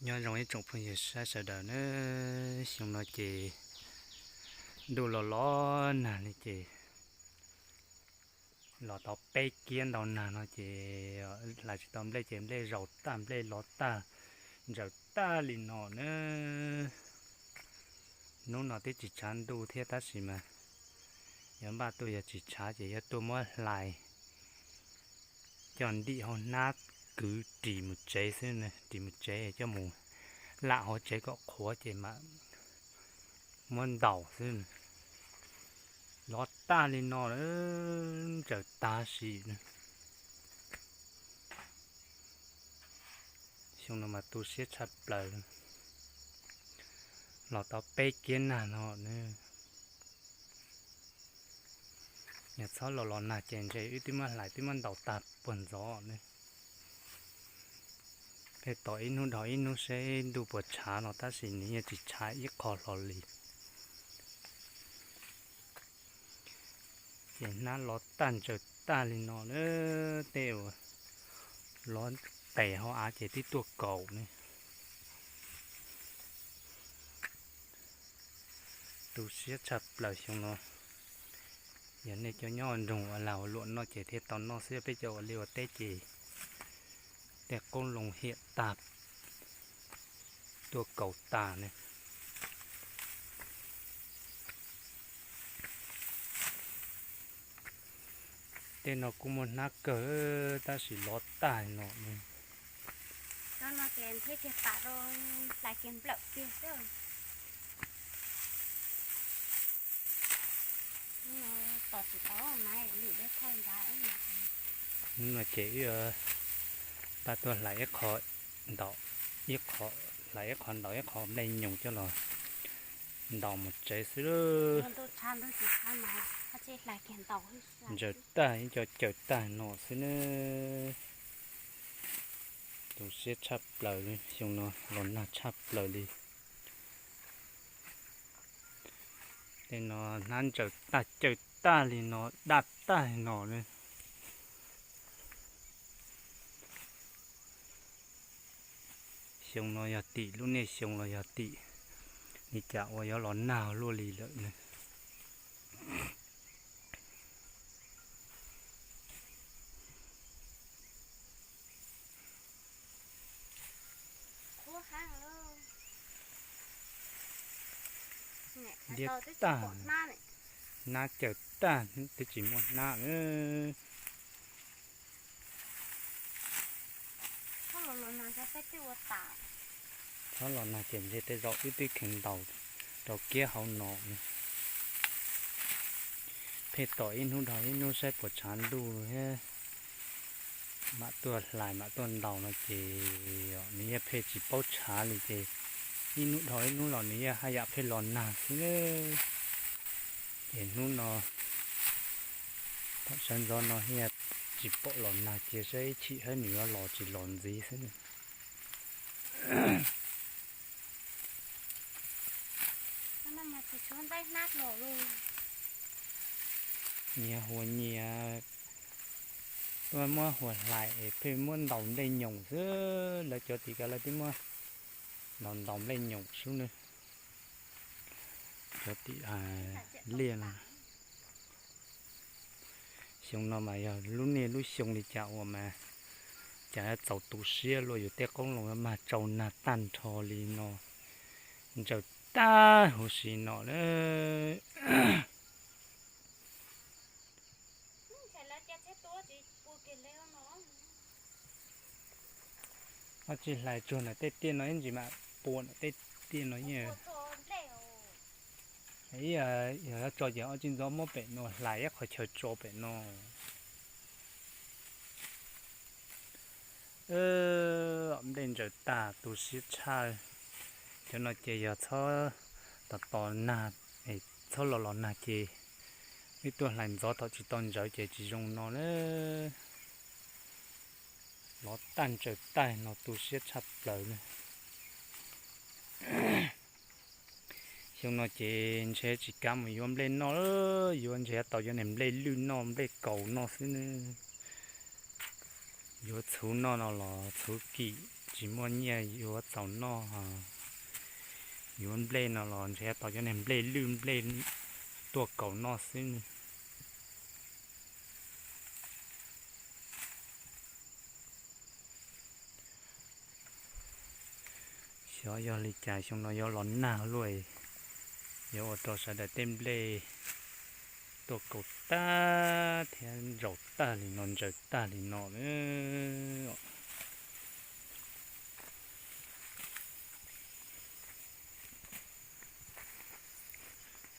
Nyob zoo ib tsoom phooj ywg sawv daws na, xyoo no ces ntuj los los nag li ces los tau peb kiab ntau nag no ces hlais tsis tau nplej ces nplej zaus tag nplej los tag, ntsaws tag li no na. Hnub no twb tsis tshav ntuj thiab tab sis mas yuav npaj tuaj yog tsis tshav ces yuav tuaj muab hlais coj ntim hauv hnab kwv ris mus tsev xwb, ris mus tsev coj mus lam hauv tsev kom qhuav ces mam muab ntaus xwb. Los tag li no, ntsaws tag sim xyoo no mas tu siab tshaj plaws, los tau peb kiab nag no na. Yog txhob los los nag ces ntshe wb twb muab hlais twb muab ntaus tag puag ntxov ne. Peb tos ib hnub dhau ib hnub seb ntuj puas tshav no tab sis nws yeej tsis tshav ib qho hlo li. Ces hnab los tag ntsaws tag li no na, tej uas los tes hauv av ces twb tuaj kaus ne. Tu siab tshaj plaws xyoo no. Yog nej cov nyob nroog ua lag ua luam noj ces thiaj tau noj xwb, peb cov ua liaj ua teb ces tej qoob loo hiam tag tuaj kaus tas ne. Tej no kuj muaj hnab kawg tab sis lov tag no. Hnub no ces wb pab tuaj hlais ib qho ntaus, ib qho, hlais ib qho ntaus ib qho nplej nyoos coj los ntaus mus tsev xwb. Ntsaws tag ib co caws tag no xwb na. Tu siab tshaj plaws li, xyoo no los nag tshaj plaws li. Tej no hnab ntsaws tag caws tag li no, daj tag li no li. Xyoo no yog tim lub niaj xyoo los yog tim li cas uas yuav los nag luaj li lawm ne. Diab tag, hnab caws tag, twb tsis muaj hnab na. Txhob los nag ces ntshe tej zaum wb twb kheev ntaus rau kiab hauv no. Pheej tos ib hnub dhau ib hnub saib puas tshav ntuj thiab mam tuaj hlais mam tuaj ntaus no ces nws yeej pheej tsis paub tshav li ces ib hnub dhau ib hnub los nws yeej haj yam pheej los nag xwb. Ces hnub no thaum sawv ntxov no thiaj tsis pom los nag cia saib ib chim thiab nws yuav los tsis los ntxiv xwb. Nyias huas nyias tuaj muab huas hlais es pheej muab ntaus nplej nyoos xwb, lawv cov tim ko lawv twb muab ntaus ntaus nplej nyoos xwb ne. Cov tim liaj no. Xyoo no mas yog lub niaj lub xyoo li cas uas mas cas txaus tu siab luaj, yus tej qoob loo mag tsau nag tag nrho li no, ntsaws tag huv si no lawm. Koj tsis hlais tsuag ntawm tej tiaj no ib ntsis mam pua ntawm tej tiaj no. Ib yog tso ces ob tsij ntxov muab pem no hlais ib qho chaw tso pem no. Nplej ntsaws tag tu siab tshaj. Cov no ces yog txhob tos tos nag, txhob los los nag ces wb tuaj hlais ntxov thaum tsis tau ntsaws ces tsis zoo no na. Lov tag ntsaws tag no tu siab tshaj plaws li. Xyoo no ces ntshe tsis kav mus yuav nplej noj, yuav ntshe tau yuav niag nplej lwj noj nplej kaus noj xwb ne. Yuav txhuv noj no los txhuv kim, tsis muaj nyiaj yuav txaus noj, yuav nplej no los ntshe tau cov niag nplej lwj nplej tuaj kaus noj xwb. Xyov yog li cas xyoo no yuav los nag luaj, yuav ua rau sawv daws tej nplej tuaj kaus tag thiab ntsaus tag li no ntsaws tag li no.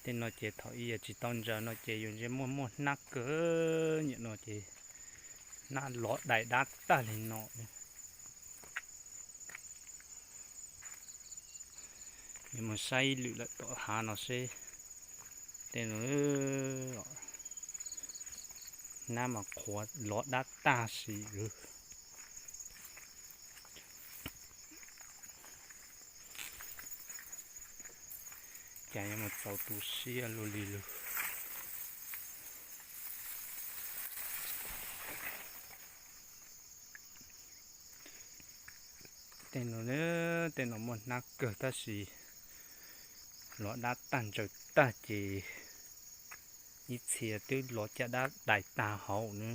Tej no ces thaum ib yam tsis tau ntsaws no ces yus ntsia muaj muaj hnab kawg, nim no ces hnab lov dais dab tag li no. Yuav mus saib ib lwm lawm tom hav no seb tej no hnab mas qhuav lov dab tag si. Cas yuav mus txaus tu siab luaj li lug. Tej no, tej no muaj hnab kawg tab sis lov dab tag ntsaws tag ces ib txhia twb lov caj dab dais tag hauv na.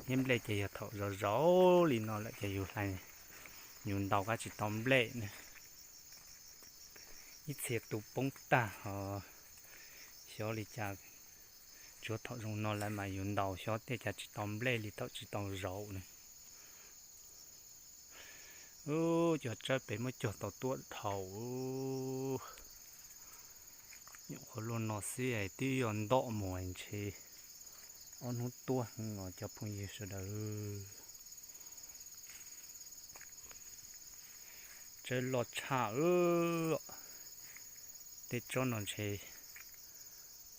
Niag nplej ces yog thaum zov zov li no lawm ces yus hlais, yus ntaus kab tsis tau nplej na. Ib txhia tu poob tag ho xyov li cas, tsuav thaum zoo no lawm mas yus ntaus xyov tej cas tsis tau nplej li thaum tsis tau zaum na. Ub, cov tsawb pem muab cog tau tuaj dhau. Nyuam qhuav luaj no xwb es twb yog ntoj mus ntshe ob hnub tuaj no cov phooj ywg sawv daws. Tsawb loj tshaj. Tej tsob no ntshe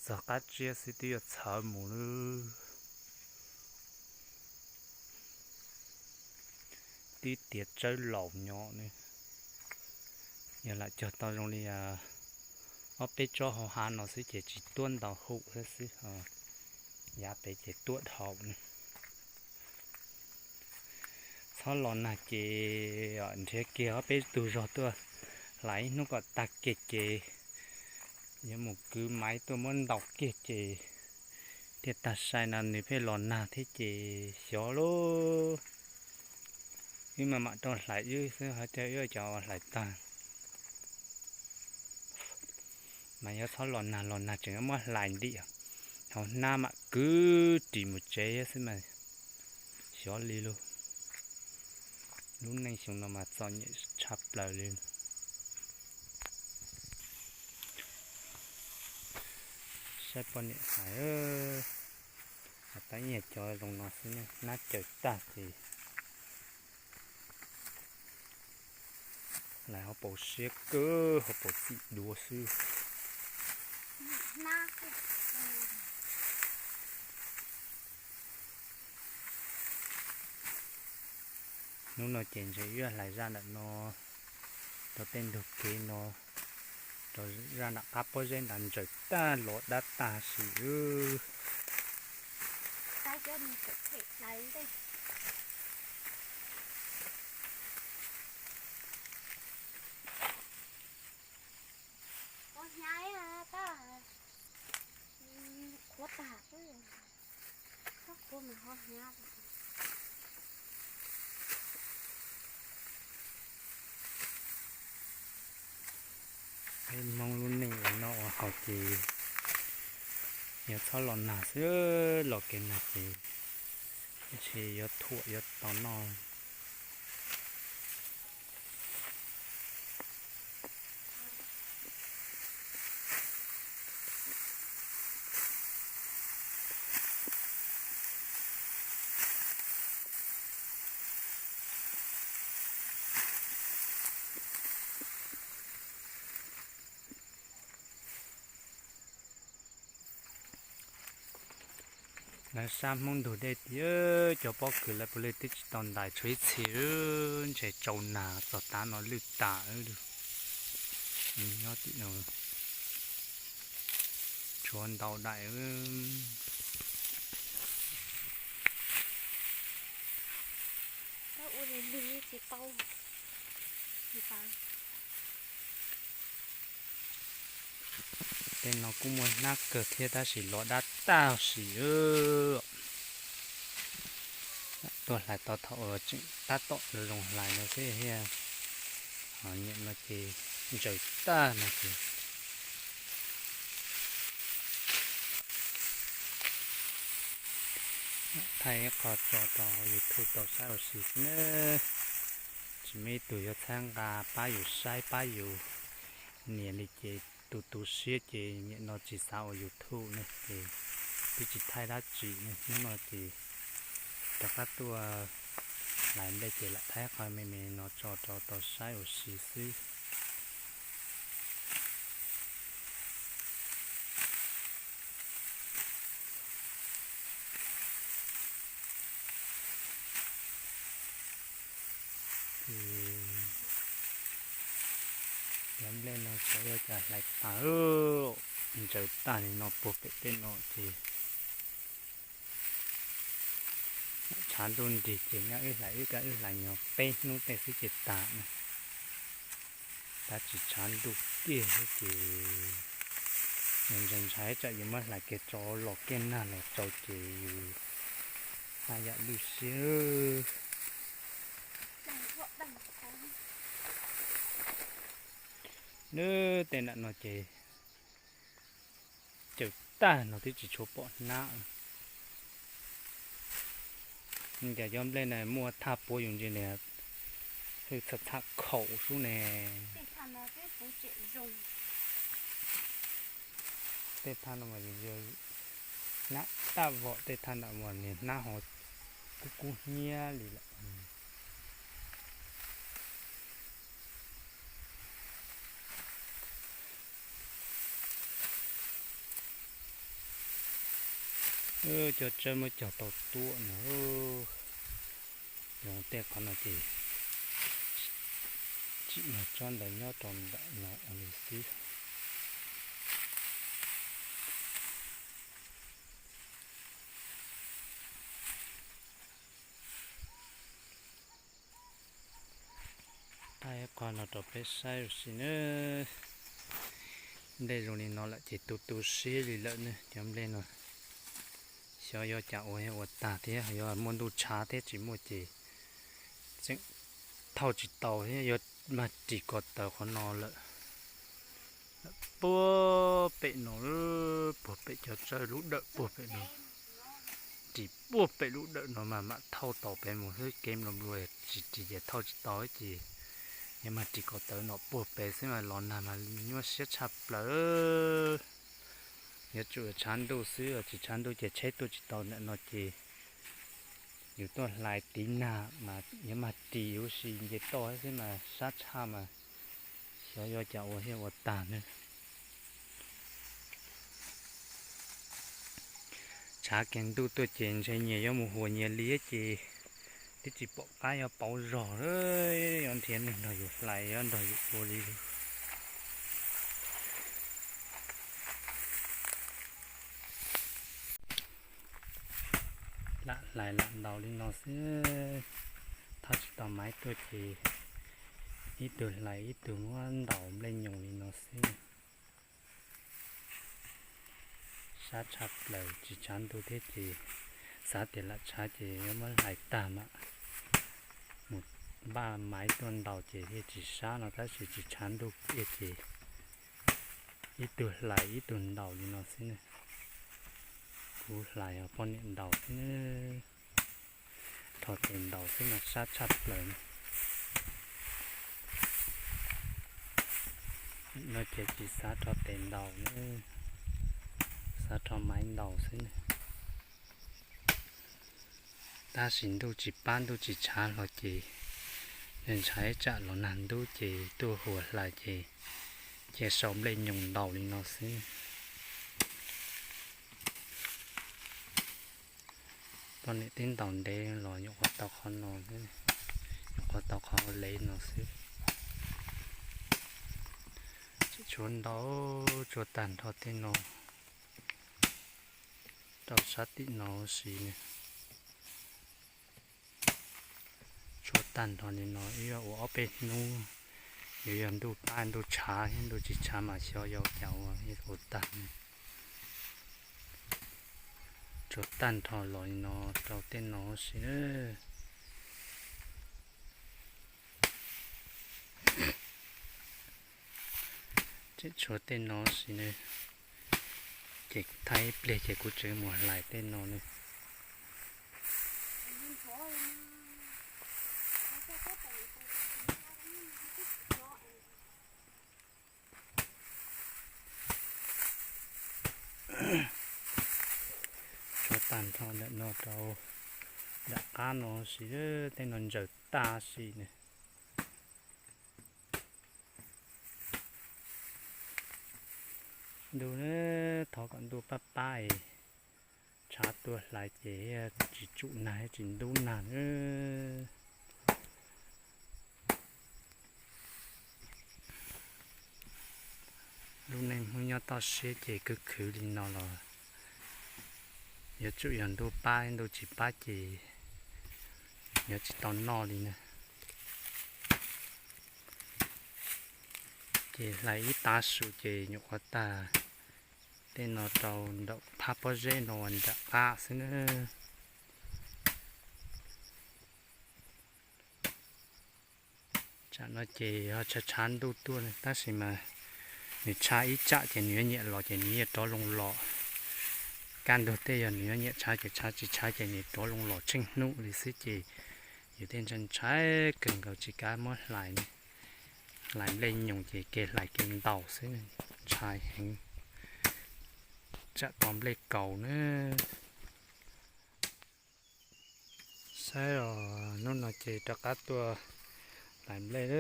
txog qab tsiab xwb twb yuav txhawv mus lawm. Twb tiav tsawb laus nyob ne. Yog lam cog tau zoo li ob peb tsob hauv hav no xwb ces tsis tuab ntau hum thiab xwb, yav pem ces tuab dhau ne. Txhob los nag ces nrhiav kiag ob peb tug zog tuaj hlais ib hnub kom tag kiag ces yuav mus kwv maiv tuaj muab ntaus kiag ces thiaj tag sai no nws pheej los nag thiab ces xyov lauj. Wb mas mam rau hlais wb xwb ho cas wb cov hlais tag. Mas yog txhob los nag, los nag tseem muab hlais ntim hauv hnab mam kwv ris mus tsev xwb mas xyov li lauj. Lub neej xyoo no mas txom nyem tshaj plaws li. Saib poj niam hais, hais tab ib yam cov zoo no xwb ne, hnab caws tag ces hlais hauv paus siab kawg, hauv paus txim duav xwb. Hnub no ces ntshe wb hlais zaj nram no rau tej ntug kev no, rau zaj nram qab pob zeb nrad ntsaws tag los dab tag sim wb. Qhuav tag xwb, qhuav mas ho hnyav. Peb Hmoob lub neej ua noj ua haus ces yuav txhob los nag xwb, los kev nag ces ntshe yuav thuam yuav tos noj. Lawv sab Hmoob ntug dej tias cov pob kws lawv puav leej twb tsis tau ntais tshuav ib txhia, ntshe tsaus nag txog tav no lwj tas. Nyob tim no tshuav ntau daim. Tej no kuj muaj hnab kawg thiab tab sis los dab tag sim. Tuaj hlais tau thaum tseem tab tom zoo hlais no xwb thiab. Ho niam no ces ntsaws tag no ces thaij ib qho tso rau YouTube tau saib ua si xwb na. Tsis muaj ib tug yuav txhawb nqa pab yus saib pab yus nias li ces tu tu siab ces niam no tsis xav ua YouTube ne ces twb tsis thaij dab tsi ne. Hnub no ces rov qab tuaj hlais nplej ces lam thaij qhov me me no tso rau tau saib ua si xwb. Ces cov nplej no xyov yuav cas hlais tas, ntsaws tag li no puag pem tej no ces tshav ntuj nrig ces nyaj wb hlais wb kab wb hlais nyuag peb hnub tej xwb ces tas na. Tab tsis tshav ntuj kiag ces ntshai ntshai tsam yus muab hlais kiag tso los kiag nag los tsaus ces yus haj yam lwj siab. Nws tej nram no ces cawm tag no twb tsis tshua pom hnab. Cas cov nplej na muaj thaj puav yus ntsia li, hwj txham txham khaum sub ne. Tej thaj no mas yus hnab taj vom, tej thaj nram mas niag hnab ho kub kub hnyiab li lawm. Cov tsawb muab cog tau tuaj no. Yog tej qhov no ces tsim nyog tsob ntawd nyob rau ntawm no ua li xwb. Thaij qhov no rau peb saib ua si nawb. Nplej zoo li no lawm ces tu tu siab li lawm ne cov nplej no. Xyov yuav cas ua ua tag thiab, yog muaj ntuj tshav thiab tsis muaj ces tseem thauj tsis tau thiab, yuav mag ris ko taw qhov no lawm. Puag pem no, puag pem cov tsawb lub dawm puag pem no, ris puag pem lub dawm no mas mam thauj tau pem mus xwb, kev nplua nplua tsis ris ces thauj tsis tau ces yuav mag ris ko taw no puag pem xwb mas los nag mas nyuaj siab tshaj plaws. Yuav tsum tshav ntuj xwb, tsis tshav ntuj ces tsheb tuaj tsis tau ntawm no ces yus tuaj hlais tiv nag mas yuav mag ris huv si nce toj xwb mas sab tshaj mas xyov yuav cas ua thiaj ua tag ne. Tshav kiag ntuj tuaj ces ntshe nyias yuav mus huas nyias li ces twb tsis pom qab yuav pauv zog, yuav nrhiav neeg nrog yus hlais yuav nrog yus ua li. Lam hlais lam ntaus li no xwb, thauj tsis tau maiv tuaj ces ib tug hlais ib tug muab ntaus nplej nyoos li no xwb. Sab tshaj plaws, tsis tshav ntuj thiab ces xav tias lam tshav ces yuav muab hlais tag mam mus npaj maiv tuaj ntaus ces thiaj tsis sab no tab sis tsis tshav ntuj kiag ces ib tug hlais ib tug ntaus li no xwb ne. Kuv hlais os poj niam ntaus xwb ne. Rho tes ntaus xwb mas sab tshaj plaws. No ces tsis xav rho tes ntaus ne, xav rho maiv ntaus xwb ne. Tab sis ntuj tsis pab ntuj tsis tshav hlo ces ntshai tsam los nag ntub ces tuaj huas hlais ces cia sau nplej nyoos ntaus li no xwb. Poj niam twb ntaus ntev los nyuam qhuav tau qhov no, nyuam qhuav tau qhov lev no xwb. Tsis tshua ntau, tsuas tag nrho tej no rau sab tim no huv si ne. Tsuas tag nrho li no ib yam ua ob peb hnub, yuav yog ntuj pab ntuj tshav thiab, ntuj tsis tshav mas xyov yog cas ua ua tag. Tshuav tag nrho los li no rau tej no si na. Tseem tshuav tej no si na. Ces kuv thaij ib pliag ces kuv tseem mus hlais tej no na. Tshuav tag nrho ntawm no rau nram qab no si, tej no ntsaws tag si na. Ntuj, thov kom ntuj pab pab es tshav tuaj hlais ces tsis tsum nag tsis ntub nag na. Lub neej Hmoob nyob toj siab ces khwv khwv li no los yuav tsum yog ntuj pab, ntuj tsis pab ces yuav tsis tau noj li na. Ces hlais ib tav su ces nyuam qhuav tag. Tej no rau nraum phab pob zeb no uas nram qab xwb na. Tsam no ces ho tshav tshav ntuj tuaj tab sis mas nws tshav ib tsam ces nws yuav nyiam los ces nws yuav rov loo los. Kaj ntug tej yog nws yuav nyiam tshav ces tshav, tsis tshav ces nws rov loo los tsheej hnub li xwb ces yus tej ntshai ntshai kawg nkaus tsis kav muab hlais. Hlais nplej nyoos ces kev hlais kev ntaus xwb, ntshai heev. Tsam tau nplej kaus na. Saib os, hnub no ces rov qab tuaj hlais nplej.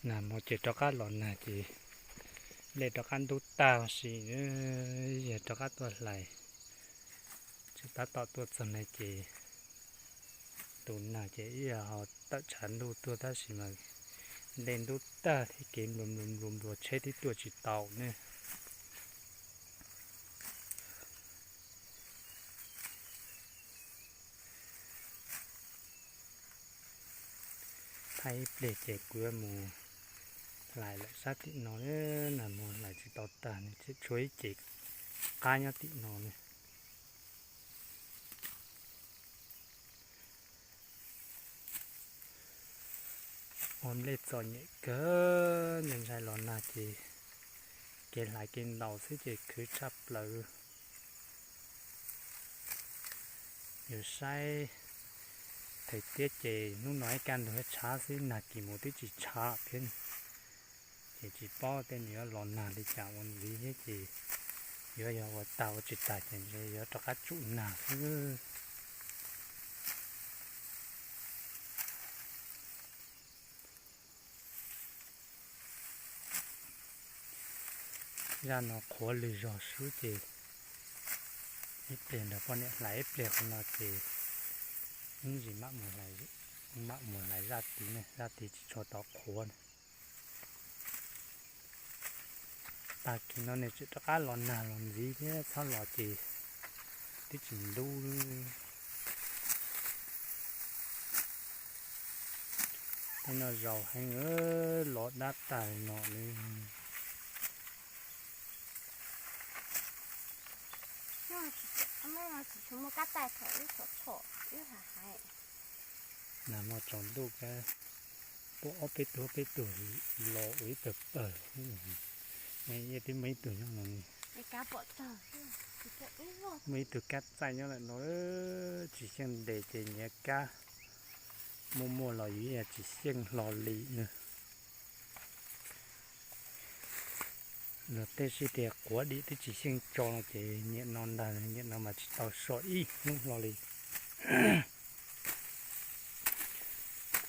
Nag hmo ces rov qab los nag ces nplej rov qab ntub tag si, yog rov qab tuaj hlais. Tsis tab tom tuaj txog na ces tus nag ces ib yam ho tawm tshav ntuj tuaj tab sis mas nplej ntub tag thiab kev nplua nplua nplua nplua tsheb twb tuaj tsis tau ne. Thaij ib pliag ces kuv yuav mus hlais lawm sab tim no, nag hmo hlais tsis tau tag, tshuav ib ce qab nyob tim no ne. Ua nplej txom nyem kawg, ntshai ntshai los nag ces kev hlais kev ntaus xwb ces khwv tshaj plaws. Yus saib thaum tiab ces hnub no ib kaj ntug tshav xwb, nag kis mus twb tsis tshav thiab. Ces tsis paub tej nws yuav los nag li cas ua ntxiv thiab ces yuav yog ua tag ua tsis tag ces ntshe yuav rov qab tsum nag xwb. Zaj no qhuav lwg zog swb ces ib pliag nrog poj niam hlais ib pliag qhov no ces ib ntsis mam mus hlais zaj tid ne, zaj tid tsis tshua tau qhuav ne. Tag kis no nws tseem rov qab los nag los ntxiv thiab, txhob los ces twb tsis ntub. Tej no zaus heev, los dab tag no li. Nag hmo tsaus ntuj kab, pom ob peb tug ob peb tug los ua ib tawg pawg. Twb muaj ib tug nyob no, muaj ib tug kab txaij nyob lawm no, tsis xyeej ntes ces nyiav kab. Muaj muaj los yus tsis xyeej hlo li na. Luag tej sib tias quav dim twb tsis xyeej tso no ces nyiam no ntag, nyiam no mas tsis tau so ib hnub hlo li.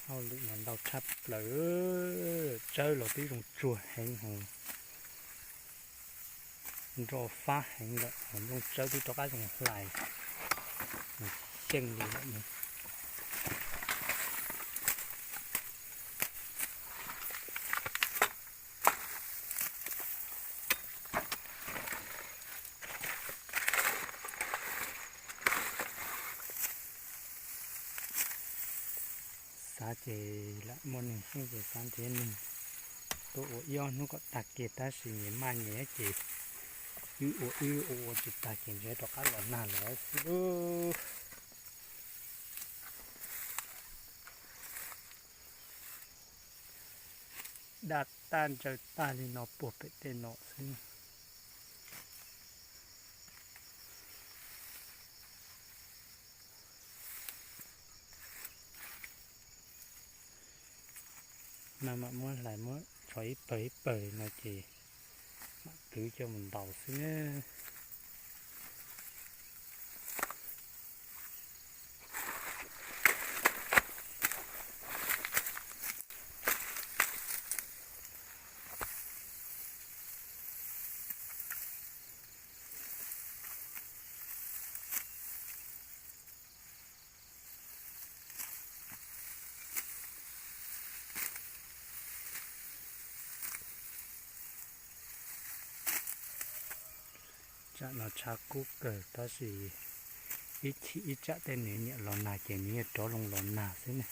Hauj lwm mas ntau tshaj plaws, tsawb los twb zoo tsuag heev hos, nro fab heev lawm hos, nplooj tsawb twb rov qab zoo hlais, xyeej li lawm. Ces lam muaj neeg xwb ces xav nrhiav neeg tuaj ua ib ob hnub kom tag kiag tab sis nyias maj nyias ces wb ua wb ua ua tsis tag ces nrhiav rov qab los nag lawm xwb lauj. Daj tag ntsaws tag li no puag pem tej no xwb. No mam muab hlais muab tsho ib pawg ib pawg li no ces mam twv coj mus ntaus xwb na. Tsam no tshav kub kawg tab sis ib chim ib tsam tej nws nyiam los nag ces nws yuav rov loo los nag xwb ne.